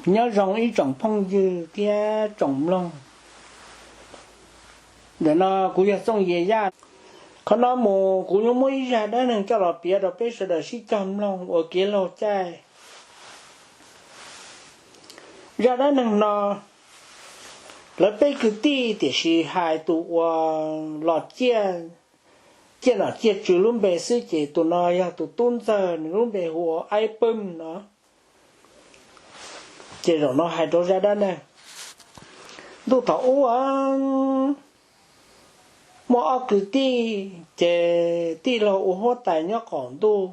Nyob zoo ib tsoom phooj ywg thiab tsoom mloog. Ntawm no kuv yog Txooj Yias Yaj. Qhov no mus kuv yuav muab ib zaj dab neeg coj los piav rau peb sawv daws sib cog mloog ua kev laug caij. Zaj dab neeg no, lawv peb kwv tij tiam sis hais tus uas los ciaj, ciaj nom ciaj tswv lub npe xwb ces tus no yog tus tub ntxawg, nws lub npe hu ua Aib Pwm no. Ces zaum no hais rau zaj dab neeg. Ntuj thaum ub muaj ob kwv tij, ces tij laug ua huab tais nyob qaum ntuj,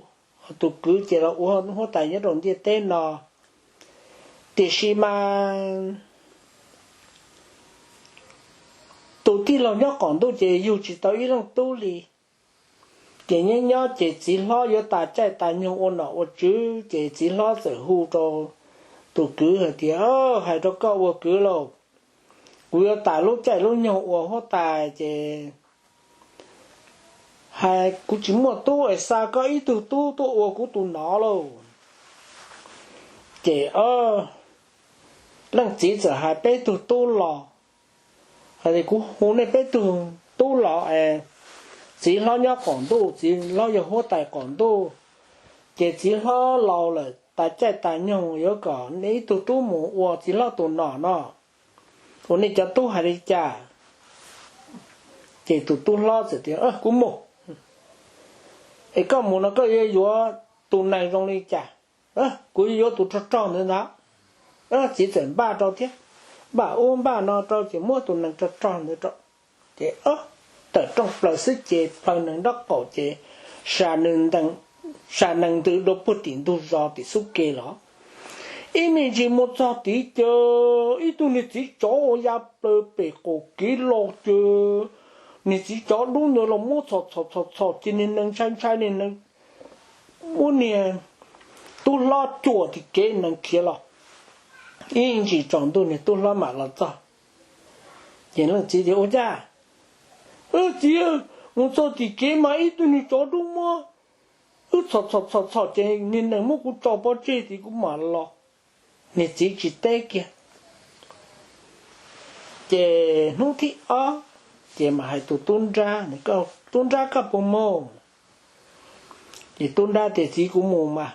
tus kwv ces los ua huab tais nyob rau ntiaj teb no. Tiam sis mas tus tij laug nyob qaum ntuj ces yug tsis tau ib leej tub li. Ces nyob nyob ces txiv hlob yuav tas caij tas nyoog ua nom ua tswv, ces txiv hlob txawm hu rau tus kwv hais tias, Hais rau koj ua kwv lauj, kuv yuav tas lub caij lub nyoog ua huab tais ces hais kuv tsis muaj tub es xa koj ib tug tub tuaj ua kuv tus nom lauj. Ces leej txiv txawm hais peb tug tub los, hais tias, Kuv hu nej peb tug tub los es txiv hlob nyob qaum ntuj, txiv hlob yog huab tais qaum ntuj, ces txiv hlob laus lawm tas caij tas nyoog, yuav kom nej ib tug tub mus ua txiv hlob tus nom no, ua nej cov tub hais li cas? Ces tus tub hlob txawm tias, Kuv mus. Es koj mus no koj yuav yuav tus nees zoo li cas? Kuv yuav tus rog rog ntawd ntag. Txiv txawm npaj rau thiab, npaj ub npaj no rau ces muab tus nees rog rog ntawd rau. Ces tawm rooj plaws xwb ces plhaw nees nraub qaum ces sa nees ntws dua puag tim ntug zos tim xub ke los. Ib me ntsis mus txog tid ces ib tug niag txiv tsov uas ya plaws pem qaum kev los ces niag txiv tsov dub ntawd los muab txhom txhom txhom txhom ces niag nees ntshai ntshai niag nees muab niag tub hlob cuam tim kev nees khiav los. Ib ntsis tsaus ntuj niag tub hlob mam los txog. Ces leej txiv tias, Ua cas? Txiv, mus txog tim kev mas ib tug niag tsov dub muab wb txhom txhom txhom txhom ces niag nees muab kuv tso pov tseg tid kuv mam los. Niag txiv tsis teb kiag. Ces hnub thib ob ces mam hais tus tub nrab, Tub nrab, koj puas mus? Ces tub nrab tias, Txiv, kuv mus mas.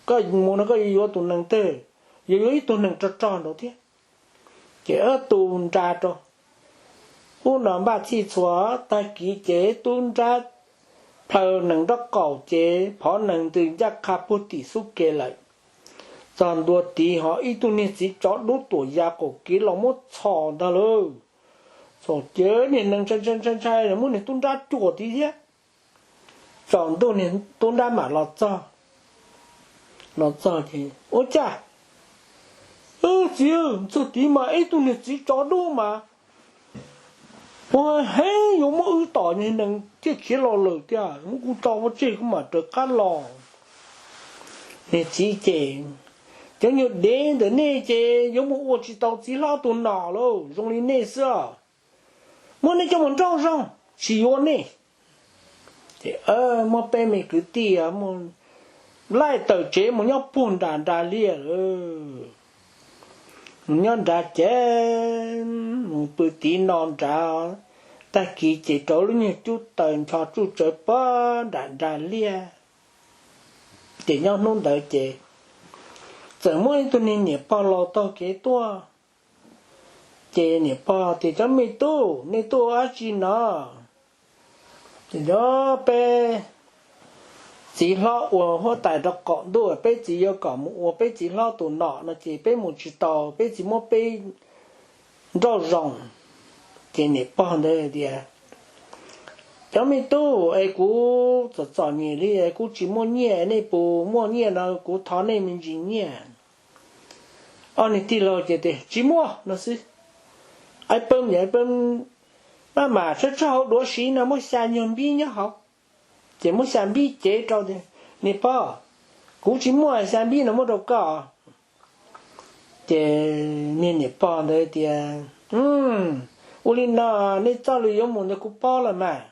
Koj mus no koj yuav yuav tus nees twg? Yuav yuav ib tug nees rog rog nraud thiab. Ces tu nra rau. Ub no npaj txhij txhua, tag kis ces tub nrab plhaw nees nraub qaum ces phov nees ntws ncaj qha puag tim xub ke lawm. Txog ntua tid ho ib tug niag txiv tsov dub tuam ya qaum kev los muab txhom ntag lauj. Txhom ces niag nees ntshai ntshai ntshai ntshai muab niag tub nrab cuam tid thiab. Tsaus ntuj niag tub nrab mam los txog. Los txog ces, Ua cas? Txiv, txog tid mas ib tug niag txiv tsov dub mas ua heev yuav muab wb tom, niag nees thiaj khiav los lawm tiag, muab kuv tso pov tseg kuv mam raws qab los. Niag txiv ces, Cov nyuag dev ntawm nej ces yuav mus ua tsis tau txiv hlob tus nom lauj, zoo li nej xwb os. Muab nej coj mus nrauj zoov, tsis yuav nej. Ces muab peb me kwv tij laij tawm tsev mus nyob puag nram nra liaj lawm. Mus nyob nrad ces mus pw tiv no nrad, tag kis ces rauv lub nyuag cub taws ncho tsuj tsawv puag nram nra liaj. Ces nyob hnub ntawd ces txawm muaj ib tug niag niam pog laus taug kev tuaj. Ces niam pog tias, Cov me tub, nej tuaj ua dab tsi no? Ces, Peb txiv hlob ua huab tais rau qaum ntuj, peb txiv yuav kom mus ua peb txiv hlob tus nom no ces peb mus tsis tau, peb txiv muab peb nrauj zoov. Ces niam pog ntawd tias, Cov me tub, es kuv txom txom nyem li kuv tsis muaj nyiaj, nej puas muaj nyiaj no kuv thov nej me ntsis nyiaj. Ob niag tij laug ces tias, Tsis muaj no xwb. Aib Peb, Aib Peb, maj mam tshawb tshawb hauv duav siv no muab xya nyuag npib nyob hauv. Ces muab xya npib cev rau tias, Niam pog, kuv tsis muaj, xya npib no muab rau koj. Ces niag niam pog ntawd tias, Ua li no, nej txoj lus yuav mus ntawd kuv paub lawm mas.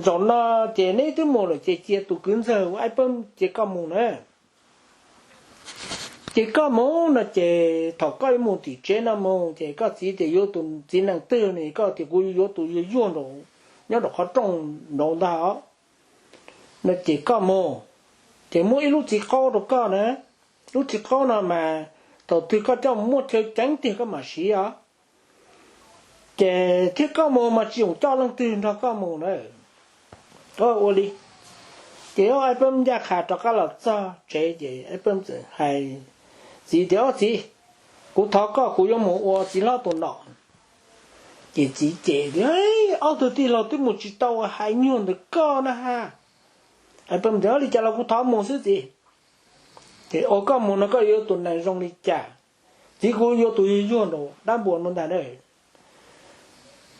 Zaum no ces neb twb mus lawm ces cia tus kwv ntxawg Aib Peb ces koj mus na. Ces koj mus no ces thaum koj yuav mus tim tsev no mus ces koj txiv tias yuav tus txiv nees twg ne, koj tias kuv yuav tus yuag yuag nraud, nyob rau qhov rooj nraud ntag os. No ces koj mus, ces muab ib lub txiv qaub rau koj na. Lub txiv qaub no mas thaum twg koj coj mus muaj chaw ceev tiag koj mam siv os. Ces thiab koj mus mas tsis txhob coj leej twg nrog koj mus na. Ua li, ces Aib Peeb ncaj qha rov qab los txog tsev ces Aib Peeb txawm hais txiv tias, Ob txiv, kuv thov koj, kuv yuav mus ua txiv hlob tus nom. Ces txiv cem tias, Ob tug tij laug twb mus tsis tau hais nyuag ntawm koj na ha. Aib Peeb tias, Li cas los kuv thov mus xwb txiv. Ces ua koj mus no koj yuav tus nees zoo li cas? Txiv, kuv yuav tus yuag yuag nraud dab npua no ntag na.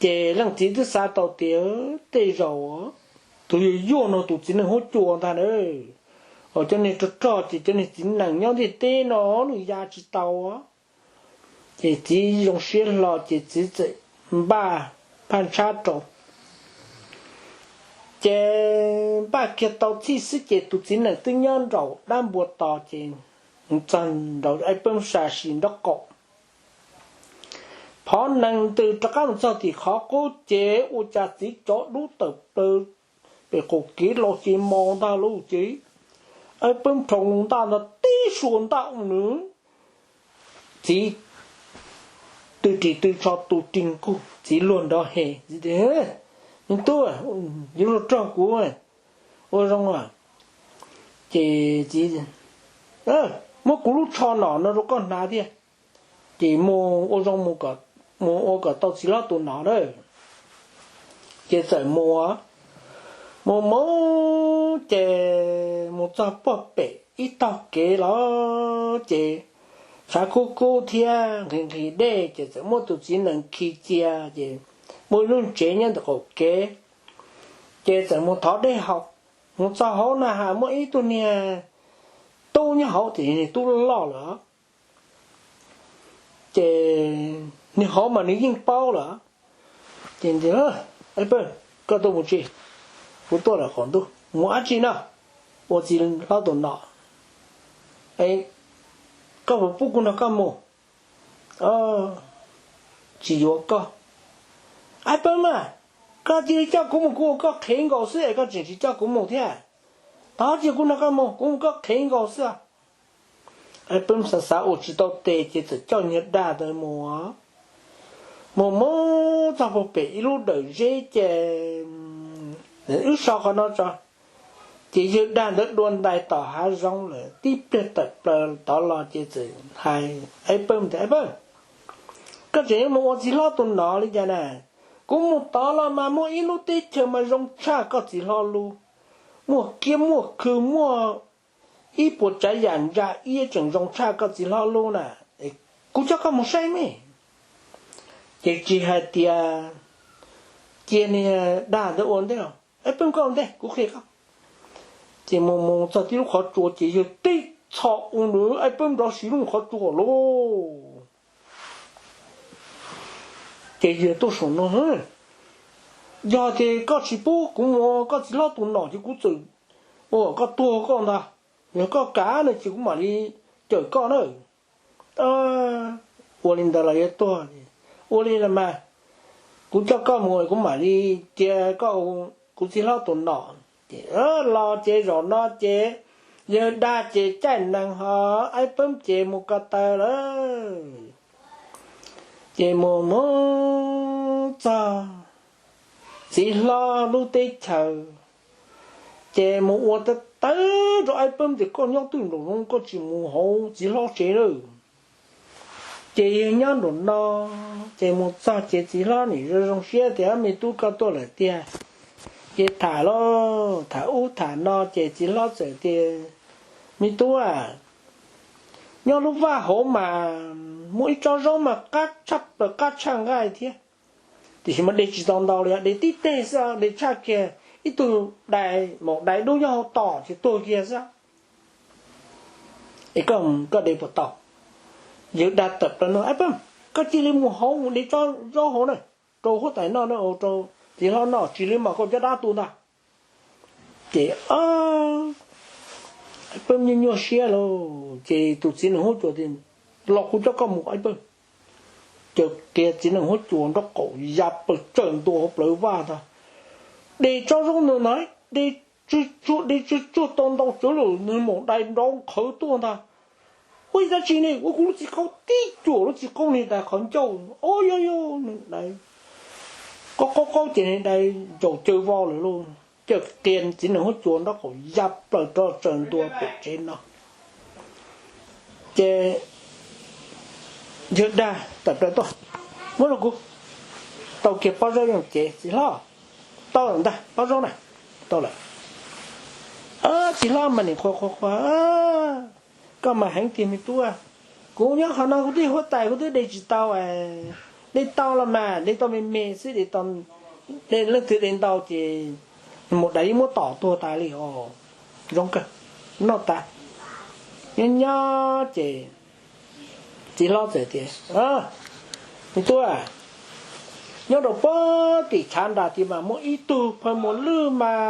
Ces leej txiv twb xav tau tias tej zaum tus yuag yuag no tus txiv nees huab cua ntag na. Os, cov niag rog rog ces cov niag txiv nees nyob ntiaj teb no nws ya tsis tau. Ces txiv zoo siab hlo ces txiv txawm npaj phaj ntshab rau. Ces npaj kiag tau txhij xwb ces tus txiv nees twb nyob nraum dab npua tos ces txog nraum Aib Peeb sa si nraub qaum. Phov nees ntws rov qab mus txog tim qhov qub ces ua cas txiv cov dub tawm plaws pem qaum kev los ces mos ntag lauj. Ces Aib Peeb rhau ntaj ntag tib suas ntaj ua nws txiv tw ris tw tsho tu ris nkuj, txiv luag nrov hes. Txiv tias, Me tub, yuav luag rog kuv ua zoo. Ces txiv, Muab kuv lub tsho nom no rau koj hnav thiab. Ces mus ua zoo, mus ua kom tau txiv hlob tus nom na. Ces txawm mus, mus mus ces mus txog puag pem ib tog kev los ces tshav kub kub thiab nqhis nqhis dej ces txawm muab tus txiv nees khi cia ces muaj ib lub tsev nyob ntawm qaum kev. Ces txawm mus thov dej haus, mus txog hauv na has muaj ib tug niag tub nyob hauv tias niag tub loj loj lawm. Ces niag hauv mas nws yeej paub lawm. Ces, Aib Peeb, koj tuaj mus tsi? Kuv tuaj lawm qaum ntuj. Mus dab tsi no? Ua txiv hlob tus nom. Koj puas pub kuv nrog koj mus? Tsis yuav koj. Aib Peeb mas, koj cia li coj kuv mus, kuv ua koj qhev nkaus xwb es koj tseem tsis coj kuv mus thiab. Tov cia kuv nrog koj mus, kuv ua koj qhev nkaus xwb. Aib Peeb xav xav ua tsis tau tes ces txawm coj niag dag ntawd mus. Mus mus txog puag pem ib lub dawm zeb ces wb so qhov no tso. Ces yawg dag ntawd dua ntais tom hav zoov lawm, tib pliag tawm plaws tod los ces txawm hais Aib Peeb tias, Aib Peeb, koj tseem yuav mus ua txiv hlob tus nom li cas na? Kuv mus tod los mas muaj ib lub teb chaws mas zoo tshaj koj txiv hlob lub, muaj kiab muaj khw, muaj ib puas tsav yam ntsa iab tseem zoo tshaj koj txiv hlob lub na. Kuv coj koj mus saib me. Ces tsis hais tias cia niag dag ntawd ua ntej, Aib Peeb koj ua ntej kuv qhia koj. Ces mus mus txog tib lub qhov tsua ces yawg tib txhos ua nws Aib Peeb nrov si lub qhov tsua lauj. Ces yawg tuaj saum no, Yog tias koj tsis pub kuv mus ua koj txiv hlob tus nom ces kuv txawm ua koj tuag koj ntag. Yog koj kam no ces kuv mam li cawm koj na. Ua li ntawd los yuav tuag, ua li los mas, kuv coj koj mus kuv mam li cia koj ua kuv txiv hlob tus nom. Ces los ces zaum no ces yawg dag ces caij nees ho Aib Peeb ces mus ko taw lawm. Ces mus mus txog txiv hlob lub teb chaws, ces mus ua tawv tawv rau Aib Peeb tias, Koj nyob twj nraum zoov, koj tsis mus hauv txiv hlob tsev lawm. Ces yawg nyob nraum no, ces mus txog ces txiv hlob nim zoo zoo siab tias, Me tub, koj tuaj lawm tiag. Ces tham lauj, tham ub tham no ces txiv hlob txawm tias, Me tub a, nyob lub vaj hauv mas muaj ib tsob zaub mas qab tshaj plaws, qab tshaj nqaij thiab, tiam sis mas de tsis tau ntau li, de tib teg xwb, de tshaj kiag ib tug dai, maum dai dub nyob hauv tom ces tuag kiag xwb. Es koj, koj de puas tau? Yawg dag tawm plaws no, Aib Peeb, koj cia li mus hauv mus de tsob zaub hauv na, rau huab tais noj, rau txiv hlob noj, tsis li mas koj caj dab tu ntag. Ces Peb nyuaj nyuaj siab lauj. Ces tus txiv nees huab cua tias, los kuv coj koj mus, Aib Peb. Ces qia txiv nees huab cua nraub qaum ya plaws tsaws ntua hauv plawv vaj ntag. De tsob zaub ntawd na, de tsw tsuag, de tsw tsuag tau ntau tsawv lawm, nws mus dai nrov qhawv tuaj ntag. Ua li dab tsi ne? Ua kuv lub txiv qaub, tib cuam lub txiv qaub niag dai qhov ncauj, o yog yog, qaub qaub qaub ces niag dai ntsaum caw vau lawm lauj. Ces qia txiv nees huab cua nraub qaum ya plaws rau tsaws ntua pem tsev no. Ces yawg dag tawm plaws tuaj, muab rau kuv, tau kiag pob zaub yooj cev, txiv hlob, tau lawm ntag pob zaub na, tau lawm. Txiv hlob mas nim qhuas qhuas qhuas, koj mas heev tiag me tub. Kuv nyob qhov no kuv twb huab tais kuv twb de tsis tau, de tau los mas de tau me me xwb, de leej twg de ntau ces mus dais yeej muab tom tuag tas li os. Zoo kawg, noj tas. Nyob nyob ces txiv hlob txawm tias, me tub, nyob rau puag tim tshav nram tid mas muaj ib tug phaj muas lwj mas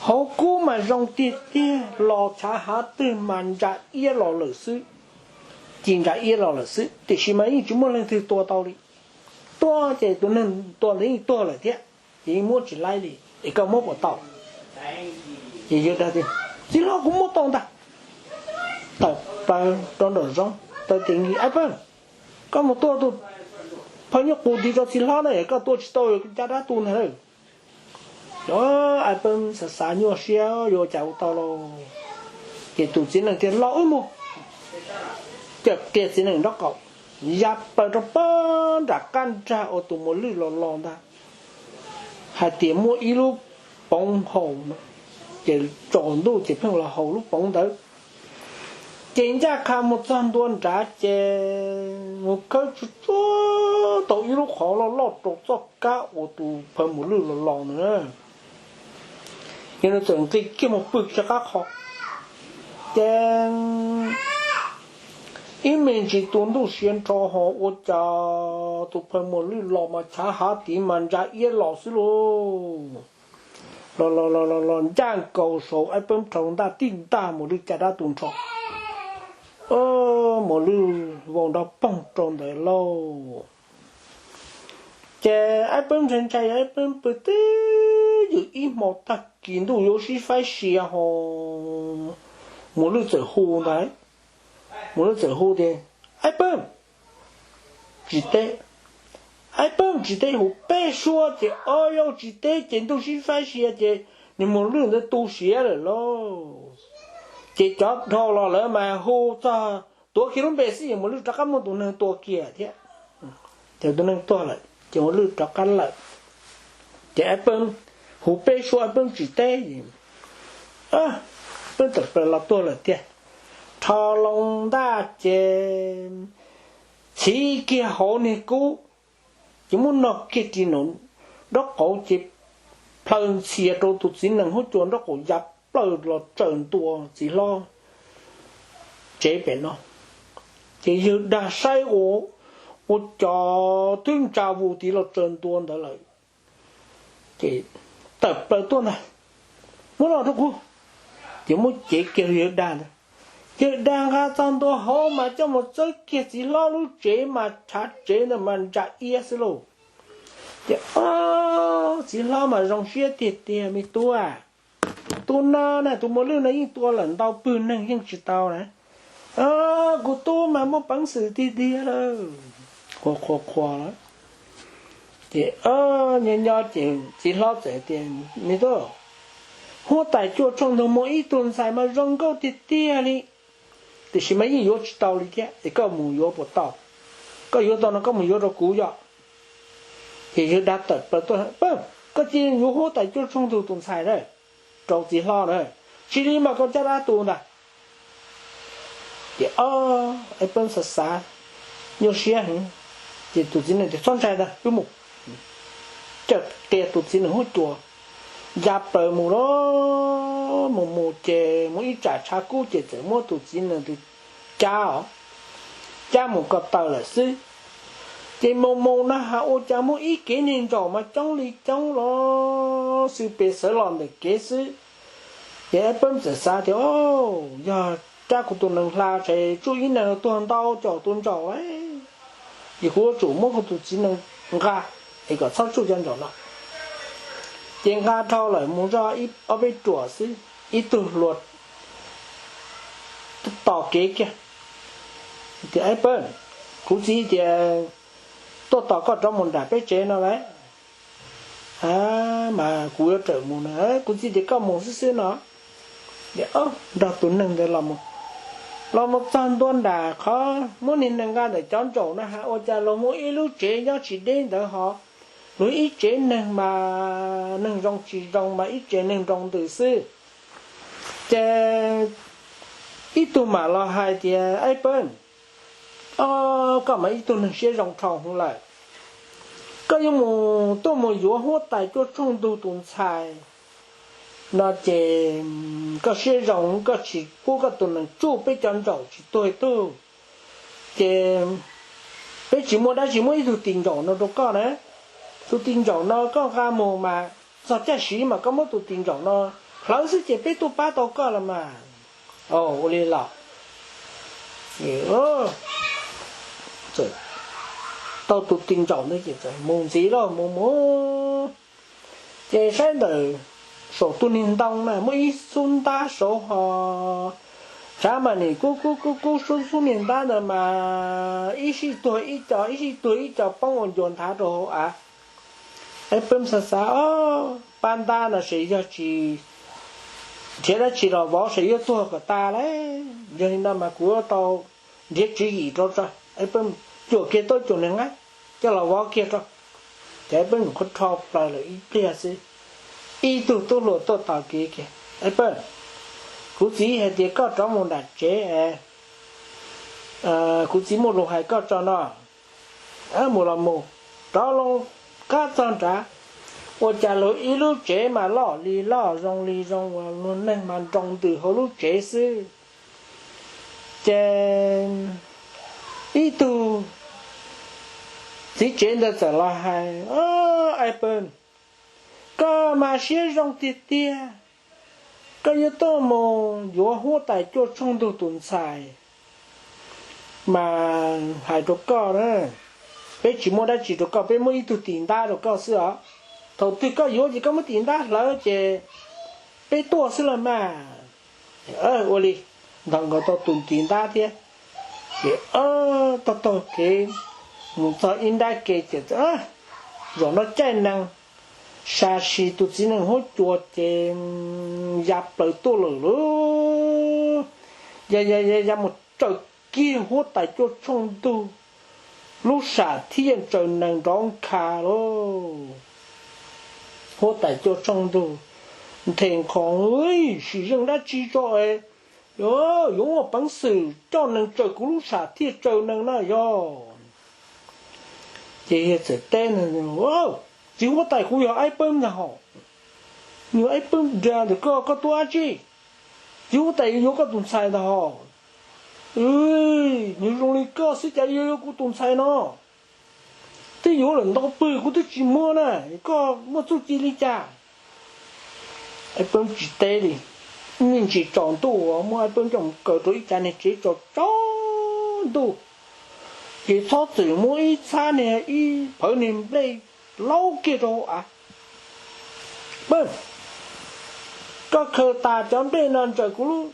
hauv kub mas zoo tiag tiag, los tshav hav twg mas ntsa iab los lawm xwb. Ci ntsa iab los lawm xwb, tiam sis mas yeej tsis muaj leej twg tua tau li. Tua ces tus neeg tua ntawd yeej tuag lawm thiab, ces yeej muab tsis laib li, es koj muab puas tau? Ces yawg dag tias, txiv hlob, kuv muab tau ntag. Tawm plaws rau nraum zoov, tawm tim nki, Aib Peb, koj mus tua tus phaj nyuj qus tid rau txiv hlob na, koj tua tsis tau caj dab tu ntag lauj. Aib Peb xav xav nyuaj siab yuav ua cas ua tau lauj. Ces tus txiv nees tias, los wb mus. Ces qia txiv nees nraub qaum ya plaws rau puag nram qab nrag uas tus muas lwj los los ntag. Hais tias muaj ib lub poov haus, ces tsaus ntuj ces pheej los haus lub poov ntawd. Ces ncaj qha mus txog ntua nrad ces mus khawb tsuag tsuag tau ib lub qhov loj loj rau txoj kab uas tus phaj muas lwj los los ntawd. Ces nws txawm nqis kiag mus pw kiag qab qho. Ces ib me ntsis tus ntuj siav nrho ho ua cas tus phaj muas lwj los mas tshav hav tid mas ntsa iab los xwb lauj. Los los los los los ncaj nkaus saum Aib Peb rhau ntaj tib ntaj muas lwj caj dab tu nrho. Muas lwj vau nrov poog rau ntawd lauj. Ces Aib Peb ntshai ntshai, Aib Peb pw twb ywm ib hmo tag kis ntuj yuav sib faib sia ho muas lwj txawm hu ntag. Muas lwj txawm hu tias, Aib Peb, tsis teb. Aib Peb tsis teb, hu peb suab ces ob yau tsis teb ces ntuj sib faib sia ces niag muas lwj ntawd tu siav lawm lauj. Ces cov dhau los lawm mas hu txog tuav kiag lub npe xwb ces muas lwj rov qab muaj tus neeg tua kiag thiab. Ces tus neeg tuag lawm ces muas lwj rov qab lawm. Ces Aib Peb hu peb suab Aib Peb tsis teb, Aib Peb tawm plaws los tuag lawm tiag. Rho loo ntaj ces txhiv kiag hauv niag kub, ces muab no kiag ris nraum nraub qaum ces plhaw ntxhias rau tus txiv nees huab cua nraub qaum ya plaws los tsaws ntua txiv hlob tsev pem no. Ces yawg dag saib ua, ua cas twb ntsa vus tid los tsaws ntua ntawd lawm. Ces tawm plaws tuaj ntag, muab los rau kuv. Ces muab cev kiag yawg dag ntag. Yawg dag nqa txog ntua hauv mas coj mus txawb kiag txiv hlob lub tsev mas tshav tsev ntawd mas ntsa iab xwb lauj. Ces txiv hlob mas zoo siab tiag tiag, me tub, tus no na, tus muas lwj no yeej tua lawm ntau pwg neeg yeej tsis tau na. Kuv tub mas muaj peev xwm tiag tiag lawm. Qhuas qhuas qhuas lawm. Ces nyob nyob ces txiv hlob txawm tias, me tub, huab tais cuaj tshooj ntug muaj ib tug ntxhais mas zoo nkauj tiag tiag li, tiam sis mas yeej yuav tsis tau li thiab, es koj mus yuav puas tau? Koj yuav tau no koj mus yuav rau kuv yom. Ces yawg dag tawm plaws tuaj, koj cia yuav huab tais cuaj tshooj ntug tus ntxhais na rau txiv hlob na, tsis li mas koj caj dab tu ntag. Ces Aib Peb xav xav nyuaj siab heev, ces tus txiv nees tias, txhob ntshai ntag, wb mus. Ces qia tus txiv nees huab cua ya plaws mus lauj, mus mus ces mus ib tsam tshav kub ces txawm muab tus txiv nees ntawd cab os, cab mus ko taw lawm xwb. Ces mus mus na has ua cas muaj ib kev niag ntsaum mas coob li coob los xwb, pes sawv los ntawm kev xwb. Ces Aib Peb txawm xav tias, o, yog rab kuv tus nees hla ces tsuj ib nees tuag ntau caum tus ntsaum lawm, ces kuv yuav tsum muab kuv tus txiv nees nqa es kom txhob tsuj cov ntsaum no. Ces nqa dhau lawm mus zoj ob peb ruam xwb, ib tug hluas tos kev kiag tias, Aib Peb, kuv txiv tias tuaj tos koj rov mus nram peb tsev no lawm, mas kuv yuav rawm mus na. Kuv txiv tias koj mus xwb xwb no. Nrog tus neeg ntawd los mus, los mus txog ntua nram qhov muab niag nees nqa ntawm cov ntsaum no, ha, ua cas luag muaj ib lub tsev nyob tsis deb ntawd hos, luag ib tsev neeg mas neeg zoo tsis zoo mas ib tsev neeg nroo ntws xwb. Ces ib tug mam los hais tias, Aib Peb, o, koj mas ib tug neeg siab zoo dhau hwv lawm, koj yuav mus tuaj mus yuav huab tais cuaj tshooj ntug tus ntxhais no ces koj siab zoo, koj tsis pub koj tus nees tsuj peb cov ntsaum tsis tuag tug, ces peb tsis muaj dab tsi, muab ib tug tis ntsaum no rau koj na. Tus tis ntsaum no koj nqa mus mas txog caij siv mas koj muab tus tis ntsaum no hlawv xwb ces peb tuaj pab tau koj los mas. Ua li los tau tus tis ntsaum ntawd ces mus ntxiv lauj, mus mus ces saib ntawm saum tus niag ntoo na muaj ib xub ntab saud ho, tshav mas nim kub kub kub kub, xub xub niag ntab ntawd mas ib sij tuag ib co, ib sij tuag ib co poob ua ncua nthav rau hauv av. Aib Peb xav xav, o, pab ntab no ces yog tsis nrhiav dab tsi los vov ces yuav tuag kom tas lauj. Yog li no mas kuv yuav tau nrhiav tswv yim rau tso. Aib Peb cuam kiag tau cuam niag nqaij coj los vov kiag rau. Ces Aib Peb nyuam qhuav rho plaws lawm ib pliag xwb, ib tug tub hluas tuaj tos kev kiag, Aib Peb, kuv txiv hais tias koj rov mus nram tsev es kuv txiv muaj lus hais koj tso no. Mus los mus, rov loo qab txog nrad, ua cas luag ib lub tsev mas loj li loj zoo li zoo, luag neeg mas nroo ntws hauv lub tsev xwb. Ces ib tug txiv tsev ntawd txawm los hais, Aib Peb, koj mas siab zoo tiag tiag, koj yuav tuaj mus yuav huab tais cuaj tshooj ntug tus ntxhais. Mas hais rau koj na, peb tsis muab dab tsi rau koj, peb muab ib tug tis ntab rau koj xwb os. Thaum twg koj yuav ces koj muab tis ntab hlawv ces peb tuaj xwb los mas. Ua li, nthos nkaus tau tus tis ntab thiab, ces taug taug kev mus txog ib nrab ke ces, zaum no caij nees, sam sim tus txiv nees huab cua ces ya plaws tuaj lawm lauj. Ya ya ya ya mus tsaws kiag huab tais cuaj tshooj ntug, lub sam thiaj tsaws nees nrov nkha lauj. Huab tais cuaj tshooj ntug nthe nqho, sim zeej dab tsi tso es yuav muaj peev xwm coj nees tsaws kuv lub sam thiaj tsaws nees na yog. Ces yawg txawm teb, Txiv huab tais, kuv yog Aib Peb ntag hos. Yog Aib Peb nrag ntawm koj, koj tuaj dab tsi? Txiv huab tais yuav koj tus ntxhais ntag hos. Nws zoo li koj xwb cas yuav yuav kuv tus ntxhais no? Twb yuav lawm ntau pwg kuv twb tsis muab na, koj muaj txuj ci li cas? Aib Peb tsis teb li, me ntsis tsaus ntuj muab Aib Peb coj mus kaw rau ib tsav niag tsev tsaus tsaus ntuj, ces txhob txwm muab ib txhab niag ib phawv niag nplej laub kiag rau hauv av. Peb, koj khaws tas cov nplej no ntsaws kuv lub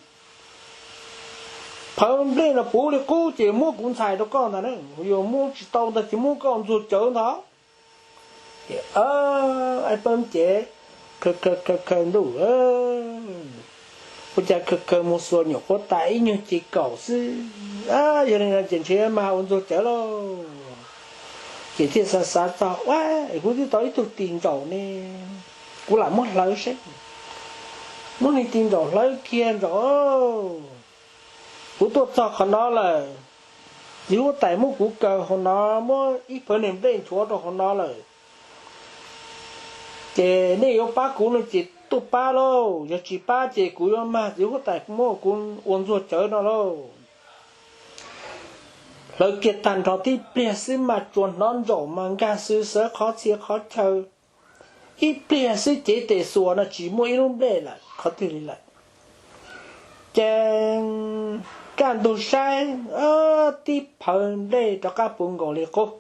phawv nplej no puv li qub ces muab kuv ntxhais rau koj ntag. Yog muab tsis tau ntag ces muab koj ntxuag cawv ntag. Ces Aib Peb ces khaws khaws khaws ntuj, ua cas khaws khaws mus xuas nyuam qhuav tas ib nyuag ces kaum xwb. Yog li no ces ntshe mag ua ntxuag cawv lauj. Ces thiaj xav xav txog, Ua, es kuv twb tau ib tug tis ntsaum ne, kuv lam muab hlawv seb. Muab niag tis ntsaum hlawv kiag ntsaum, kuv tuaj txog qhov no lawm, txiv huab tais muab kuv kaw hauv no, muab ib phawv niag nplej nchuav rau hauv no lawm. Ces nej yuav pab kuv no ces tuaj pab lauj, yog tsis pab ces kuv yuav mag txiv huab tais muab kuv ua ntxuag cawv no lauj. Hlawv kiag tag nrho tib pliag xwb mas tsuas hnov ntsaum mas nkag xwb xwb qhov txhia qhov chaw. Ib pliag xwb cev tes xuas no tsis muaj ib lub nplej lawm qhov twg li lawm. Ces kaj ntug saib, tib phawv nplej rov qab puv nkaus li qub.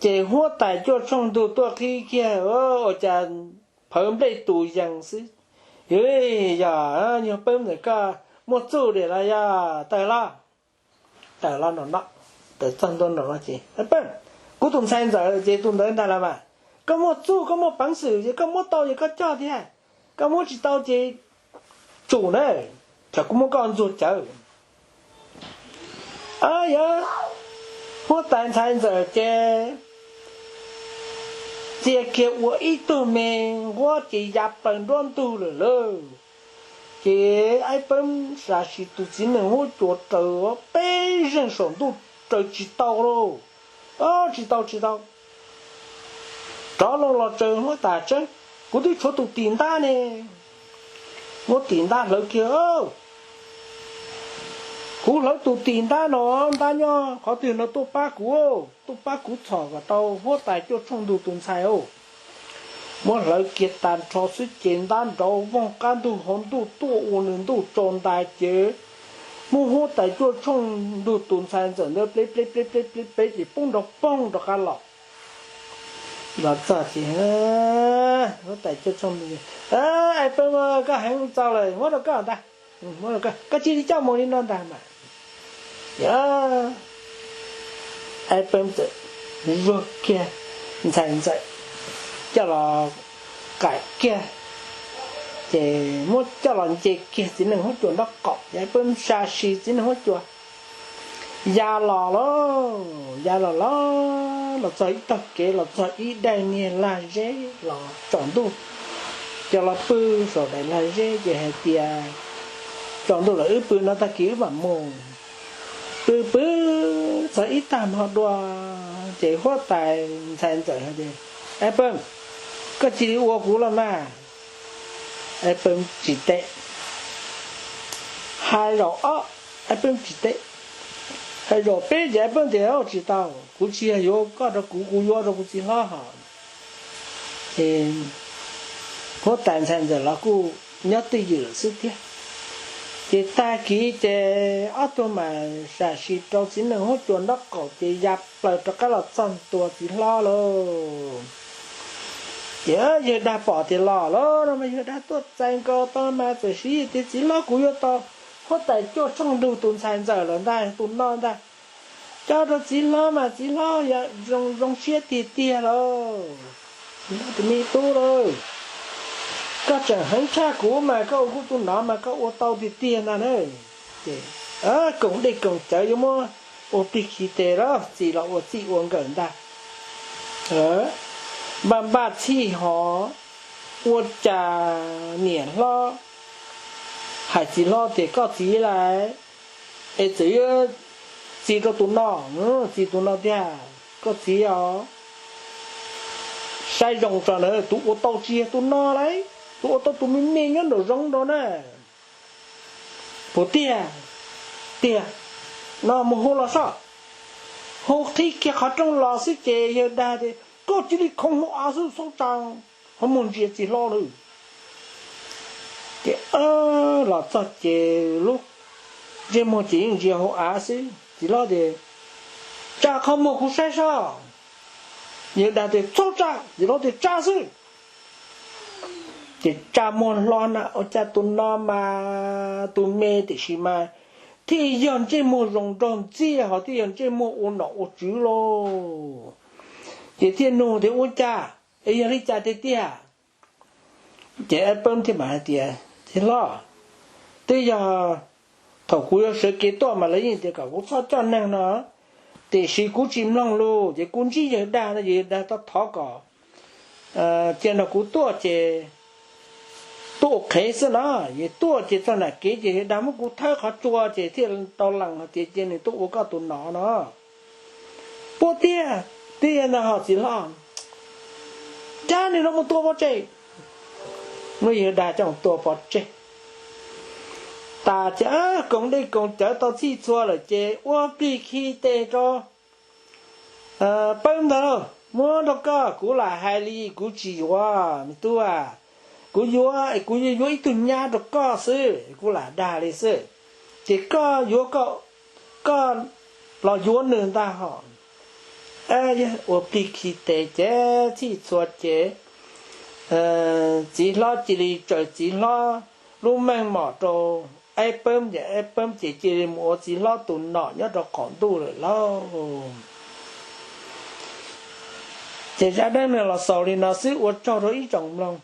Ces huab tais Cuaj Tshooj Ntug tuaj qhib kiag, ua cas phawv nplej tus yees xwb. Yog, yog Peb Ntxawm, koj muaj txuj li los yog tawm los? Tawm los no no, tawm txog ntua no no ces, Peb, kuv tus ntxhais ntxawm ces tus ntawd ntag los mas. Koj muaj txuj, koj muaj peev xwm ces koj muab tau ces koj coj thiab, koj muab tsis tau ces tsum na, tsam kuv muab koj ntxuag cawv. Yog, huab tais ntxhais ntxawm ces txia kiag ua ib tug me nquab ces ya plaws nruab ntug lawm lauj. Ces Aib Peeb sam sim tus txiv nees huab cua raws peb zeeg saum ntuj raws tsis tau lauj. Tsis tau, tsis tau. Rov loo los tsaws huab tais tseeb, kuv twb tshuav tus tis ntab ne. Muab tis ntab hlawv kiag. Kuv hlawv tus tis ntab no, ntab nyob qhov twg no tuaj pab kuv, tuaj pab kuv txhom kom tau huab tais Cuaj Tshooj Ntug tus ntxhais os. Muab hlawv kiag tag nrho xwb ces ntab nrov voog qab ntug hauv ntuj tuaj ua nws ntuj tsaus ntais ces muab huab tais Cuaj Tshooj Ntug tus ntxhais ntxawm ntawd plev plev plev plev plev plev ces poob nrov poog rov qab los. Los txog ces huab tais Cuaj Tshooj, Aib Peeb, koj heev txaus lawm, muab rau koj ntag. Koj cia li coj mus li no ntag mas. Aib Peeb txawm zuag kiag ntxhais ntxawm coj los qaim kiag, ces muab coj los nce kiag txiv nees huab cua nraub qaum, Aib Peeb sam sim txiv nees huab cua ya los lauj, ya los los, los txog ib tog kev, los txog ib daim niag lag zeb los tsaus ntuj, coj los pw saum daim lag zeb ces hais tias, Tsaus ntuj lawm, wb pw no, tag kis wb mam mus. Pw pw txog ib tag hmo dua, ces huab tais ntxhais ntxawm hais tias, Aib Peeb, koj cia li ua kuv los mas. Aib Peeb tsis teb. Hais zaum ob, Aib Peeb tsis teb. Hais zaum peb ces Aib Peeb tias, Tsis tau, kuv tsis yog yuav koj rau kuv, kuv yuav rau kuv txiv hlob hos. Ces huab tais ntxhais ntxawm los kuj nyob twj ywm lawm xwb thiab. Ces tag kis ces ob tug mam sam sim rau txiv nees huab cua nraub qaum ces ya plaws rov qab los txog ntua txiv hlob lauj. Ces yawg Dag pom tias los lauj no mas yawg Dag tuaj txais nkaus tau mas txawm siv tias, Txiv hlob, kuv yuav tau huab tais Cuaj Tshooj Ntug tus ntxhais ntxawm lawm ntag, tus no ntag. Coj rau txiv hlob mas txiv hlob zoo siab tiag tiag lauj. Txiv hlob tias, Me tub lauj, koj tseem heev tshaj kuv mas koj ua kuv tus nov mas koj ua tau tiag tiag ntag na. Ces koom dej koom cawv yuav muab ua plig khi tes los txij los ua txij ua nkawm ntag. Npaj npaj txhij hos, ua cas niam hlob hais txiv hlob tias, Koj txiv lais, es txawm yuav txi rau tus no, txi tus no tiag, koj txiv os. Saib zoo tso na, tus ua tau tsis yog tus no lauj, tus ua tau tus me me nyob nraum zoov nraud na. Puas tiag? Tiag. No mus hu los soj. Hu qhib kiag qhov rooj los xwb ces yawg Dag tias, Koj cia li khoov hauv av xwb, txhob tsa, ho muag ntsia txiv hlob lawm. Ces los txog ces lub ntsej muag ces yeej ntsia hauv av xwb. Txiv hlob tias, Tsa qhov muag kuv saib soj. Yawg Dag tias, Txhob tsa. Txiv hlob tias, Tsa xwb. Ces tsa muag hlo na, ua cas tus no mas tus me tiam sis mas thiaj yog ntsej muag zoo nraug ntxiag ho thiaj yog ntsej muag ua nom ua tswv lauj. Ces thiaj nug tias, Ua cas es yog li cas tiag tiag? Ces Ab Peeb thiaj mam hais tias, Txiv hlob, twb yog thaum kuv yuav sawv kev tuaj mas lawv yeej tias kom kuv txhob coj neeg no, tiam sis kuv tsis mloog lus ces kuv ntsib yawg Dag no, yawg Dag thov kom cia nrog kuv tuaj ces tuaj ua qhev xwb no. Yog tuaj ces txog nram kev ces yawg Dag muab kuv thawb qhov tsua ces thiaj tau lees hais tias cia nws tuaj ua koj tus nom no. Puas tiag? Tiag ntag hos txiv hlob. Cab nws los mus tua pov tseg. Muab yawg Dag coj mus tua pov tseg. Tas ces koom dej koom cawv tau txhij txhua lawm ces ua plig khi tes rau Peeb ntag lauj, muab rau koj, kuv lam hais li kuv tsis yuav me tub a. Kuv yuav, kuv yuav ib tug nyab rau koj xwb, kuv lam dag li xwb. Ces koj yuav, koj los yuav nws ntag hos. Ua plig khi tes ces txhij txhua ces txiv hlob cia li tsaws txiv hlob lub meej mom rau Aib Peeb ces Aib Peeb ces cia li mus ua txiv hlob tus nom nyob rau qaum ntuj lawm lauj. Ces zaj dab neeg los xaus li no xwb, ua tsaug rau ib tsoom mloog.